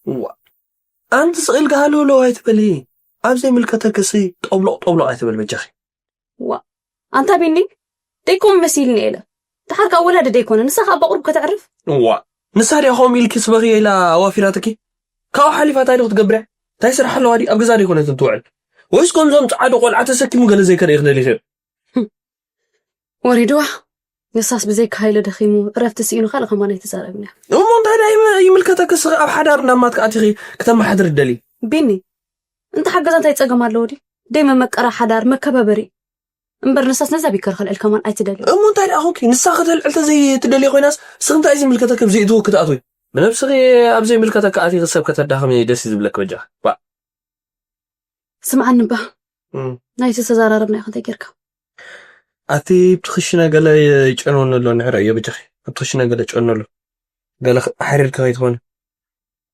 እዋ ኣንቲ ስቕ ኢልካ ሃለውለው ኣይትበሊ። ኣብ ዘይምልከተኪ ሲ ጠብሎቕ ጠብሎቕ ኣይትበል በጃኺ። ዋ ኣንታ ቢኒ ደይኮም መሲልኒ ኢለ ድሓር ካብ ወላዲ ደይኮነ ንሳ ካብ በቕሩብ ከተዕርፍ። እዋ ንሳ ድያ ከምኡ ኢልኪ ስበኽዮ ኢላ ኣዋፊራትኪ? ካብኡ ሓሊፋ እንታይ ዶ ክትገብርያ? እንታይ ስራሕ ኣለዋ ድዩ ኣብ ገዛ ደይኮነትን ትውዕል? ወይስ ከምዞም ጸዓዱ ቆልዓ ተሰኪሙ ገለ ዘይከርእይ ክደሊኽዮ? ወሪድዋ ንሳስ ብዘይካ ሃይለ ደኺሙ እረፍቲ ስኢኑ ካልእ ከማን ኣይትዛረብን እያ። እሞ እንታይ ደኣ ይም- ይምልከተኪ እስኺ ኣብ ሓዳር ናብ ማትካ ኣቲኺ ክተመሓድሪ ትደሊ? ቢኒ እንተ ሓገዛ እንታይ ጸገም ኣለዎ ድዩ? ደይ መመቀራ ሓዳር መከባበሪ እምበር ንሳስ ነዛ ቢከር ከልዕል ከማን ኣይትደሊ። እሞ እንታይ ደኣ ኮንኪ ንሳ ከተልዕል ተዘይ ትደሊ ኮይናስ እስኺ እንታይ ዝምልከተኪ ብዘይእትዎ ክትኣትዊ? ብነብስኺ ኣብ ዘይምልከተኪ ኣቲኺ ሰብ ከተዳኽሚ ደስ እዩ ዝብለኪ በጃ። ባ ስምዓኒ እባ እም። ናይቲ ዝተዘራረብና ኢኻ እንታይ ጌርካ? ኣቲ ብቲ ክሽነ ገለ ይጨንወኒ ኣሎ ንዕረ እዮ በጃኺ ኣብቲ ክሽነ ገለ ጨንወኒ ኣሎ ገለ ሓሪርካ ከይትኾኒ